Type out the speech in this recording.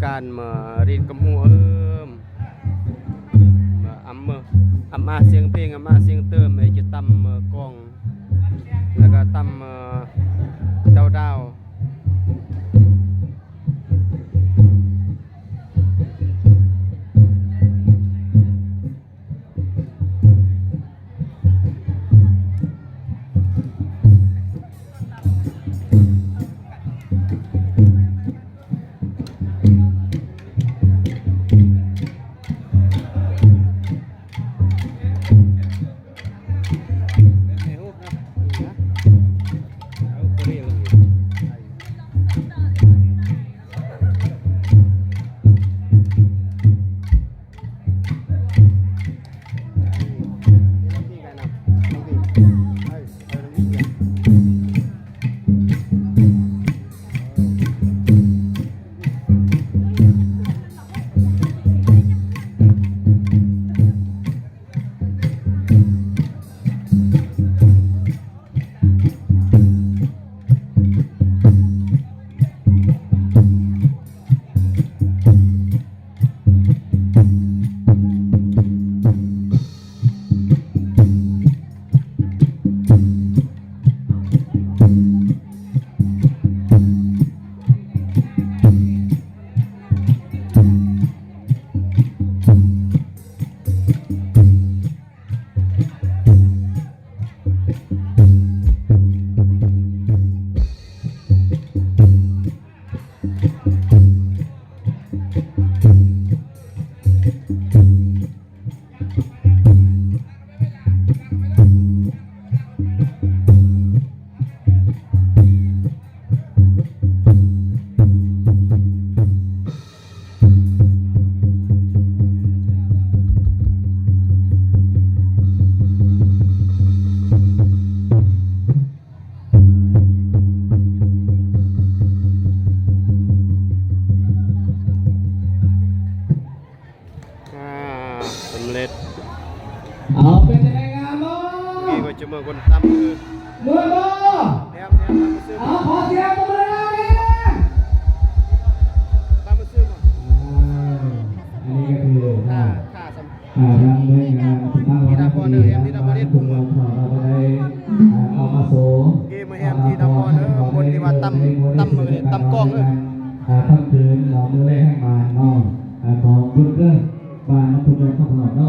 ການມາຫຼິ້ນກັບໝູ່ເອີມ ມາອຳເມີ ອຳອາສຽງເພງ ອຳອາສຽງເຕີມ ໃຫ້ຈະຕຳເມີກອງ ແລ້ວກໍຕຳເມືເຕົ້າດາວ. ອ່າ ສຳເລັດ. ເອົາ ເປັນຈັ່ງໃດ ງາມບໍ່? ນີ້ກໍຈະເມືອຄົນຕຳຄື ເມື່ອຍບໍ່? ແຮມ ແຮມ ຕຳຊື່ ເອົາ ຂໍສຽງຕົບມືໜ້ອຍແດ່. ຕຳຊື່ບໍ່? ອ່າ ອັນນີ້ກໍຄື ຖ້າ ຖ້າສຳ ອ່າ ທາງໜ່ວຍງານທີ່ຕັ້ງ ທີ່ນະຄອນ ເອີ ທີ່ນະຄອນ ເຮັດບຸນ ເຮົາກໍໄດ້ ອ່າ ເອົາມາໂຊ ເກມມແຮມທີ່ນະຄອນ ເອີ ຄົນທີ່ວ່າຕຳ ຕຳ ເອີ ຕຳກອງ ເອີ ອ່າ ຄ່ຳຄືນເນາະ ມື້ແລກແຫ່ງບ້ານເນາະ ອ່າ ຂອງບຸນເກີດບ້ານນຳທຸກຄົນຂອງເຮົາເນາະ.